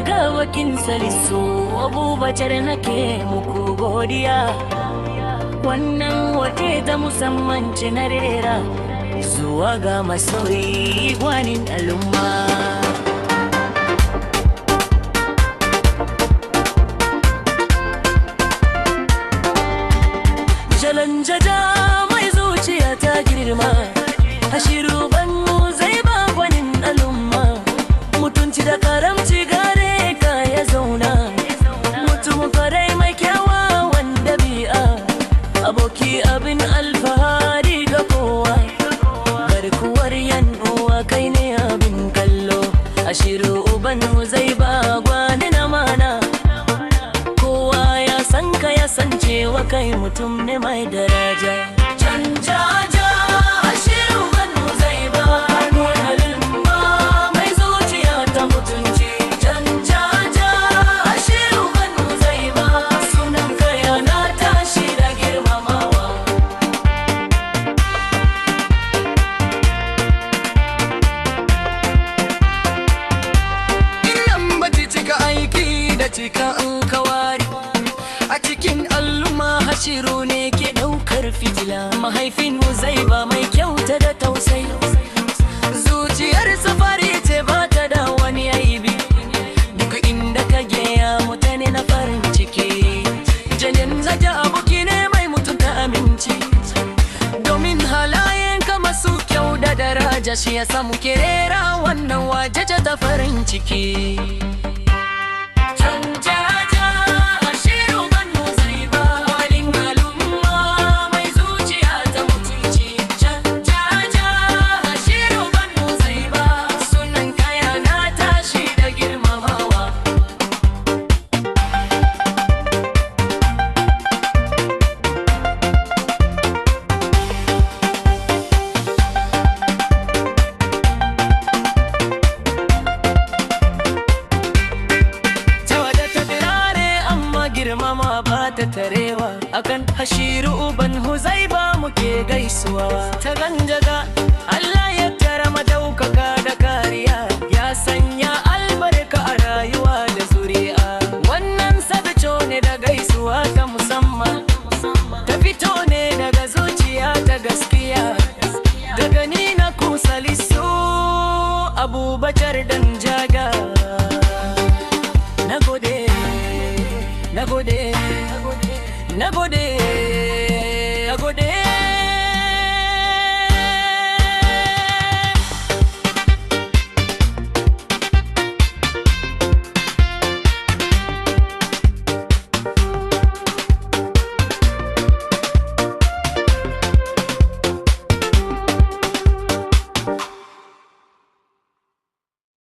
Daga wakin Salisu Abubakar nake muku godiya. Wannan wace ta musamman ce na rera zuwa ga masoyi gwanin al'umma. Jalanjaja mai zuciya ta girma, Hashiru Banu zai ba gwanin al'umma. Mutunci da karamci gare ka ya zauna, mutum farai mai kyawawan dabi'a, aboki abin alfahari ga kowa. Garkuwar yan uwa kai ne abin kallo, Hashiru Banu zai ba gwanin amana. Kowa ya san ka, ya san cewa kai mutum ne mai daraja. Canjaja Ashiru Banu zai ba al'umma mai zuciya ta mutunci. Canjaja Ashiru Banu zai ba, sunan ka yana tashi da girmamawa. Inan baci cika aiki da cika alkawari a cikin al'umma, Hashiru ne ke daukar fitila. Mahaifin Huzaiba mai kyauta da tausayi, zuciyar safari ce ba ta da wani aibi. Duk inda ka ya mutane na farin ciki. Janin zaja aboki ne mai mutunta aminci, domin halayen ka masu kyau da daraja, shi ya samu kerera wannan wajeje ta farin ciki. Canjaja Ashiru Banu Zaiba, walin al'umma mai zuciya ta mutunci. Canjaja Ashiru Banu Zaiba, sunan kaya na tashi da girmamawa. Tawada ta birane amma girmama ba ta tarewa. Akan Hashiru Uban Huzaiba muke gaisuwa. Ta ganjaga Allah ya tara madaukaka da kariya, ya sanya albarka a rayuwa da zuri'a. Wannan sabico ne da gaisuwa ta musamman, ta fito ne daga zuciya ta gaskiya. Daga ni na Kusalisu Abubakar dan jaga. Nagode, nagode, nagode.